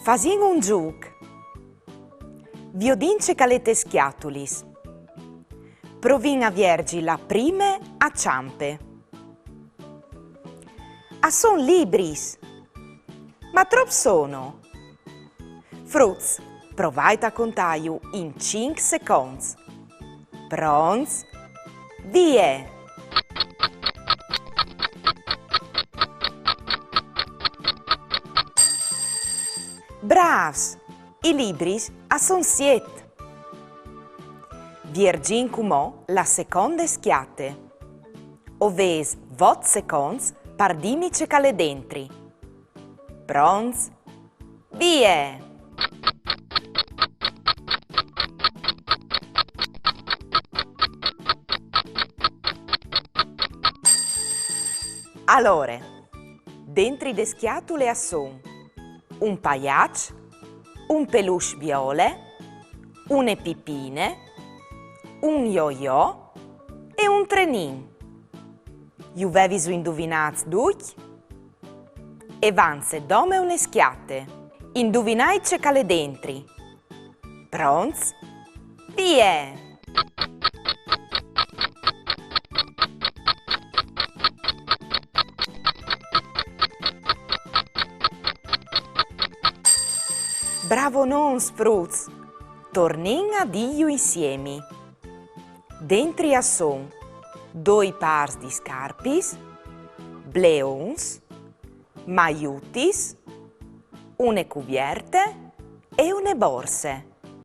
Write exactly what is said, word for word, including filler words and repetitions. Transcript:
Fasìn un zûc. Viodìn ce che al è tes scjatulis. Provìn a vierzi la prime a çampe. A son libris. Ma trop sono? Fruts, provait a contâju in cinc seconts. Pronts? Vie! Brâfs! I libris a son siet. Vierzìn cumò la seconde scjate. O vês vot seconts par dîmi ce che al è dentri. Pronts? Vie! Alore, dentri de scjatule a son un paiaç, un peluche viole, une pipine, un yo-yo e un trenin. Ju veviso induvinâts ducj? E vanze dome une scjate. Induvinait ce che al è dentri. Pronts? Vie! Bravonons, fruts! Tornìn a dîju insiemi. Dentri a son doi pârs di scarpis, bleons, maiutis, une cuvierte e une borse.